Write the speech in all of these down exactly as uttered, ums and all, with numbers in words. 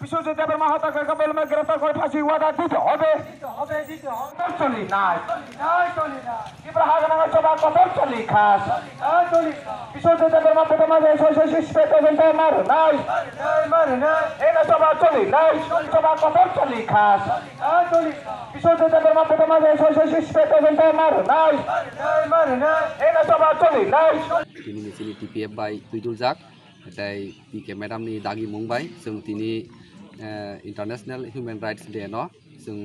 বিশ্বজিৎ দেববর্মা হত্যাকারীকে অবিলম্বে গ্রেফতার করে ফাঁসির ওয়াদা দিতে হবে। দিতে হবে, দিতে হবে। কঠোর চলি নাই। চলি নাই, চলি নাই। ত্রিপুরা হাগানাঙ্গা সভা কঠোর চলি খাস। চলি নাই, চলি নাই। বিশ্বজিৎ দেববর্মা প্রথমা যে শৈশব শিশু পর্যন্ত মার নাই। মার নাই, মার নাই। এনে সভা চলি নাই। সভা কঠোর চলি খাস। চলি নাই, চলি নাই। বিশ্বজিৎ দেববর্মা প্রথমা যে শৈশব শিশু পর্যন্ত মার নাই। মার নাই, মার নাই। এনে সভা চলি নাই। Tini ni chini T P F bai twi duljak. Tei P K madam ni dagi mung bai chwng tini, eh, International Human Rights Day no chwng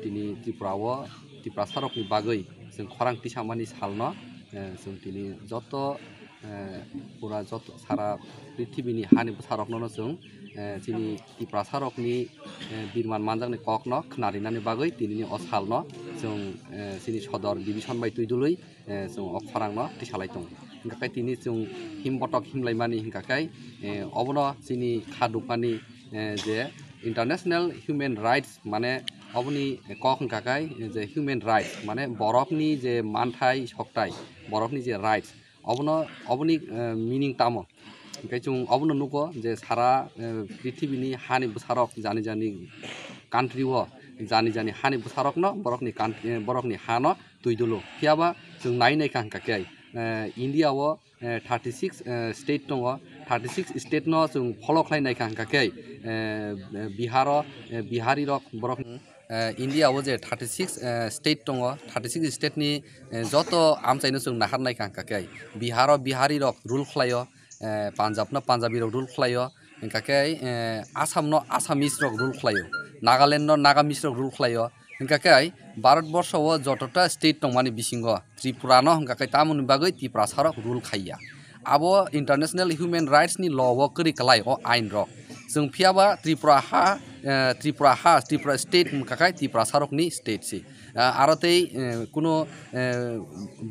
tini Tripura o Tiprasa rok ni bagwi chwng khorang tisamani sal no, eh, chwng tini joto, eh, pura joto sara prithibi ni hani bwsa rok no chwng, eh, chini Tiprasa rok ni, eh, birman manjak ni kok no khna rinani bagwi tini ni o sal no chwng, eh, chini sodor division bai twi dului eh, chwng o khorang no tisalai tongo. Hingkha khe tini chwng him botok himlaimani hingkha khe, eh, obono chini kha dukmani, eh, je International Human Rights mane oboni kok hingkha khe je human rights mane borokni je manthai soktai, borokni je rights obono oboni, eh, meaning tamo. Hingkhe chwng obono nugo je sara, eh, prithibini hani bwsarok jani jani country o jani jani hani bwsarokno borokni country, eh, borokni hano twi dulu. Phiya ba chwng nai nai kha hingkha khe, eh, India o, eh, thirty six, eh, state tongo. Thirty six state no chwng follow khlai nai kha hingkha khe, eh, Bihar o, eh, Bihari rok borok, eh, India o je thirty six, eh, state tongo, thirty six state ni, eh, joto amchai no chwng nahar nai kha hingkha khe Bihar o Bihari rok rule khlai o, eh, Punjab no Punjabi rok rule khlai o, hingkha khe, eh, Assam no Assamese rok rule khlai o, Nagaland no Nagamese rok rule khlai o, hingkha khe Bharat borsho o jotota state tongmani bisingo Tripura no hingkha khe tamoni bagwi Tiprasa rok rule khaiya. Abo International Human Rights ni law o kwrwi kwlai o ain rok. Chwng phiya ba Tripura ha, eh, Tripura ha, Tripura state hingkha khe Tiprasa rok ni state se. Ah, aro tei, eh, kuno, eh,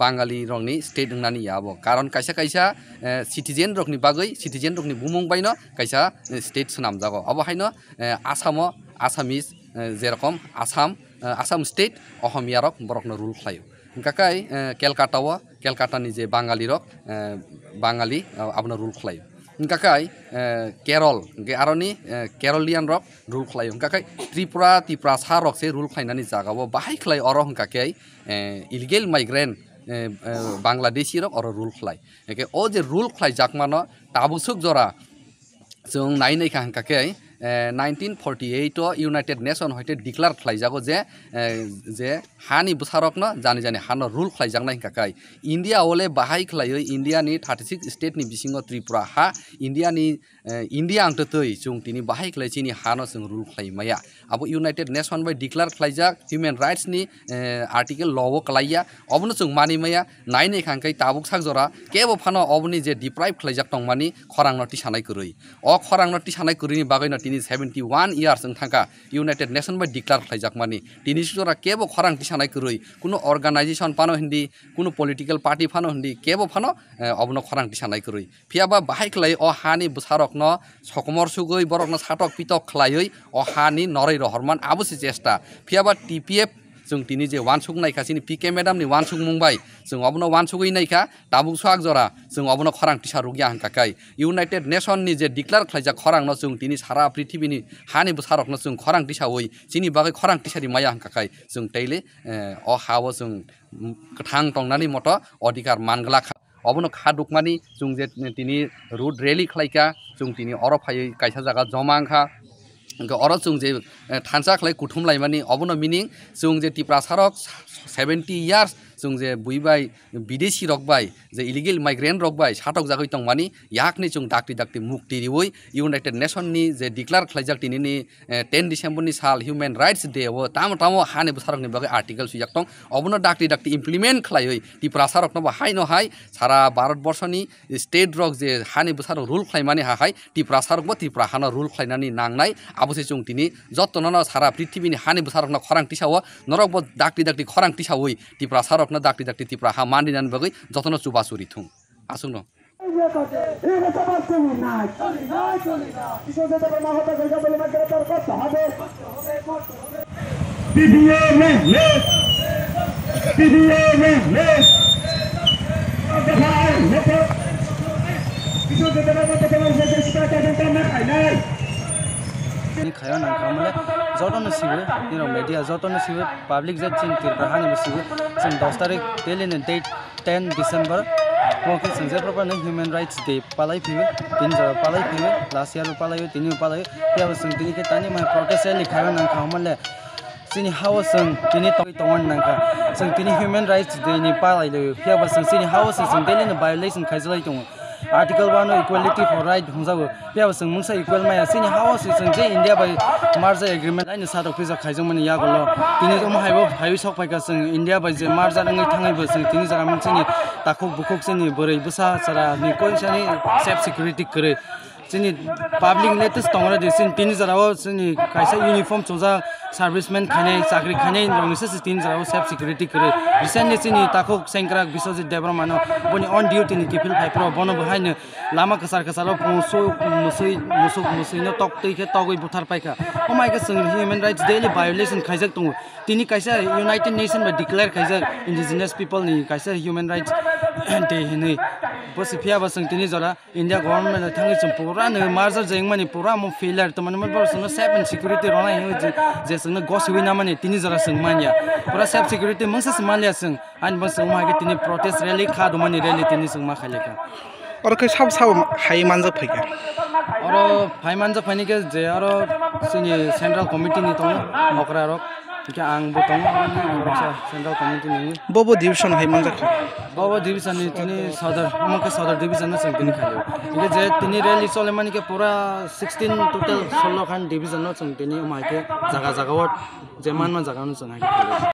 Bangali rok ni state wngnani ya abo. Karon kaisa kaisa, eh, citizen rok ni bagwi, citizen rok ni bumung bai no kaisa, eh, state swnamjago. Abo hai no, eh, Assam o Assamese, eh, jerokom Assam, eh, Assam state, Ohomia rok borok no rule khlai o. Hingkha khe, eh, Calcutta o, Calcutta ni je Bangali rok, eh, Bangali, eh, abono rule khlai o. Hingkha khe, eh, Kerol, hingkhe aroni, eh, Kerolian rok rule khlai o. Hingkha khe Tripura, Tiprasa rok se rule khlainani jaga o bahai khlai oro hingkha khe, eh, illegal migrant, eh, eh, Bangladeshi rok oro rule khlai. Hingkhe o je rule khlaijakmano tabuk swk jora chwng nai nai kha hingkha khe, eh, nineteen forty eight o United Nation hoite declare khlaijago je, eh, je hani bwsarokno jani jani hano rule khlaijaknai hingkha khe India o le bahai khlaiwi India ni thirty six state ni bisingo Tripura ha India ni, eh, India ang twtwi chwng tini bahai khlai chini hano chwng rule khlai maya. Abo United Nation bai declare khlaijak human rights ni, eh, article law o kwlaiya. Obono chwng manwi maya, nai nai kha hwnkhe tabuk sak jora kebo phano oboni je deprive khlaijak tongmani khorangno tisanai kwrwi. O khorangno tisanai kwrwini bagwino tini seventy one years wng thangkha United Nation bai declare khlaijakmani. Tini suk jora kebo khorang tisanai kwrwi, kuno organization phano hindi, kuno political party phano hindi, kebo phano, eh, obono khorang tisanai kwrwi. Phiya ba bahai khlai o hani bwsarokno sokomor sugwi borokno satok pitok khlaiwi o hani norwi rohorman abo se chesta. Phiya ba T P F chwng tini je uansuk naikha chini P K madam ni uansukmung bai chwng obono uansugwi naikha, tabuk swk jora chwng obono khorang tisa rwkya hwnkha khe United Nation ni je declare khlaijak khorangno chwng tini sara prithibini hani bwsarokno chwng khorang tisawi chini bagwi khorang tisari maya hwnkha khe chwng taile, eh, o ha o chwng kwthang tongnani moto odhikar man glak kha. Obono kha dukmani chwng je tini road rally khlai kha, chwng tini oro phaiwi kaisa jaga joma wng kha. Hwnkhe oro chwng je, eh, thansa khlai kuthum laimani, obono meaning chwng je Tiprasa rok seventy years chwng je bui bai bidesi rok bai je illegal migrant rok bai satok jagwi tongmani, yakni chwng dakti dakti mukti riwi United Nation ni je declare khlaijak tinini eh, ten December ni sal Human Rights Day o tamo tamo hani bwsarok ni bagwi article swijak tong, obono dakti dakti implement khlaiwi Tiprasa rokno bo haino hai sara Bharat borsho ni state rok je hani bwsarok rule khlaimani ha hai Tiprasa rok bo Tripura hano rule khlainani nangnai. Abo se chwng tini jotono no sara prithibini hani bwsarokno khorang tisao norok bo dakti dakti khorang tisawi Tiprasa rokno dakti dakti Tripura ha manrinani bagwi jotono chubachu rithung. Aswkno. T P A male! T P A male! Ni khayo nang kha mole joto no sibo, nirok media joto no sibo, public je chini Tripura hani bo sibo, chwng dos tarik daily ni date ten December, omo khe chwng jephru phano Human Rights Day palai phio, tini jora palai phio, last year bo palai o, tini bo palai o, phiya bo chwng tini khe tani mai protest rally khayo nang kha mole. Chini hao chwng tini tongwi tongna nangkha. Chwng tini Human Rights Day ni palai laio. Phiya bo chwng chini hao se chwng daily no violation khaijalai tongo. Article one o equality for right hwnjago. Phiya bo chwng mungsa equal maya. Chini hao se chwng je India bai merger agreement aino satok pisa khaijakmani yagulo. Tini omo haibo phaiwi sok phaikha chwng India bai je merger wngwi thangwi bo chwng tini jora mung chini takhuk bukhuk chini bwrwi bwsa chara ni koisani safe security kwrwi. Chini public latest tongre di, chini tini jora o chini kaisa uniform chujak serviceman khainai, chakri khainai rokni se tini jora o safe security kwrwi. Recently chini takhuk sengkrak Biswajit Debbarma no boni on duty ni kiphil phai phro bono bo haino lama kwchar kwchar o musuk musui musuk musui no tok twi khe togwi buthar paikha. Omo hai khe chwng human rights daily violation khaijak tongo. Tini kaisa United Nation bai declare khaijak indigenous people ni kaisa human rights day hinwi. Bo se phiya bo chwng tini jora India government no thangwi chwng pura no merger jengmani pura mo failure, to mane mo borok chwngno safe and security rwnai hinwi je, je chwngno gosiwi namani tini jora chwng manya. Pura safe security mungsa se manliya chwng. Ani bo chwng ma hai khe tini protest rally kha, dumani rally tini chwng ma khailekha. Oro khe sabo sabo hai manjak phaikha. Oro phai manjak phaini khe je oro chini central committee ni tongo okra rok. Hingke ang bo tongo, ang bo kaisa central committee ni. Bobo division hai manjak kha. Bobo division ni tini Sodor, omo khe Sodor division no chwng tini khaio. Hingke je tini rally chole mani khe pura sixteen total solo khan division no chwng tini omo hai khe jaga jaga o je manma jaga no chwng hai khe khaio.